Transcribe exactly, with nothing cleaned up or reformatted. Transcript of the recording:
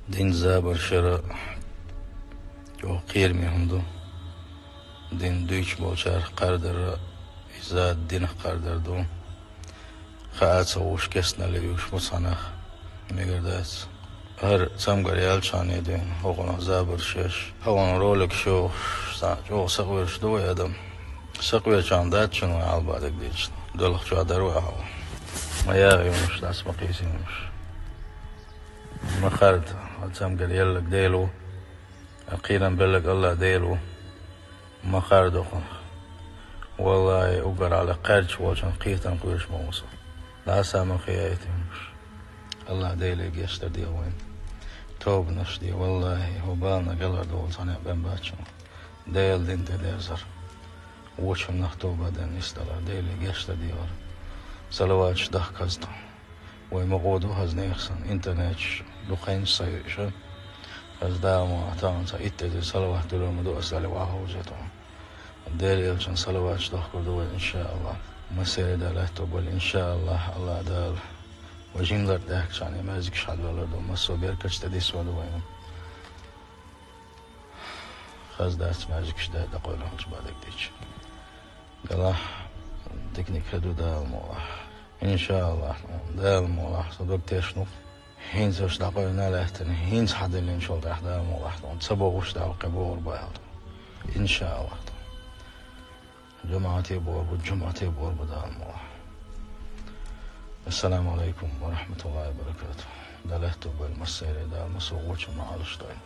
Динца забарш яр чӀогӀа кхераме хӀума ду. Дин дуьйцуш болчарах кхардар, иза динах кхардар ду. Хаа ца ховш, кестналла ювш бу цхьаннах, мегар дац. ХӀара цамгар яьлча хана дуьйна хӀокхунах забарш еш, хӀокхунах роликаш йохуш, цхьа чӀогӀа сакъоьруш ду вай адам. Сакъоьручарна дац шуна вай хьалха бадиг дийцича. Делахь чохь дар вай хьалха. Ма яа юмаш дац, ма кхийса юмаш. Ма харда, хӀара цамгар елларг Дела ву. Кхийрам белларг АллахӀ Дела ву. Ма харда хӀокхунах. Валлахьи, уггар хьалха кхаьрдаш волчун кхетам кхоьруш ма ву со. ДӀаса ма кхеяйта юмаш. АллахӀ Деле гечдар де вайна. Тобанаш де, валлахьи, хӀокху баланах гӀелхьардовла цхьа некъ бен бац шуна. Делан дин тӀедерзар. Вочунах тоба дан нисдалар, Деле гечдар дехар. Салаваташ дахка хаза тхо. Вай ма гӀо ду хаза нехан санна, интернеташ дукха хӀинца са йоьуша. Хаза Дала ма вахь, тахана цхьа итт эзар салават дуьллур ма ду аса, Дала вахьа хьовзийта тхо. Делан элчанна салаваташ дохкур ду вай, иншааллахӀ. Массеран а Дала лаьтто бале, иншааллахӀ, АллахӀ Дала вай жимлар тӀехкачарна маьждигаш хьадоьллур ду, массо а беркаташ тӀедисвар ду вайна. Хаза дац маьждигаш да дӀакъовла хӀанчу бадиг дича. Делахь диканиг хир ду Дала мукъалахь. ИншааллахӀ, Дала мукъалахь, со дог тешна ву. ХӀинца уьш дӀакъевлина а лаьттина, хӀинца хьадиллинчул тӀаьхьа Дала мукъалахь, ца бохуш Дала кхин богӀур бу аьлла. ИншааллахӀ. ЖамаӀате богӀур бу, жамаӀате богӀур бу Дала мукъалахь. Ассаламу Ӏалайкум ва рахьматуллахӀи ва баракатухӀ. Дала лаьтто бале массеран а, Дала массо а вочу ма Ӏалашдойла.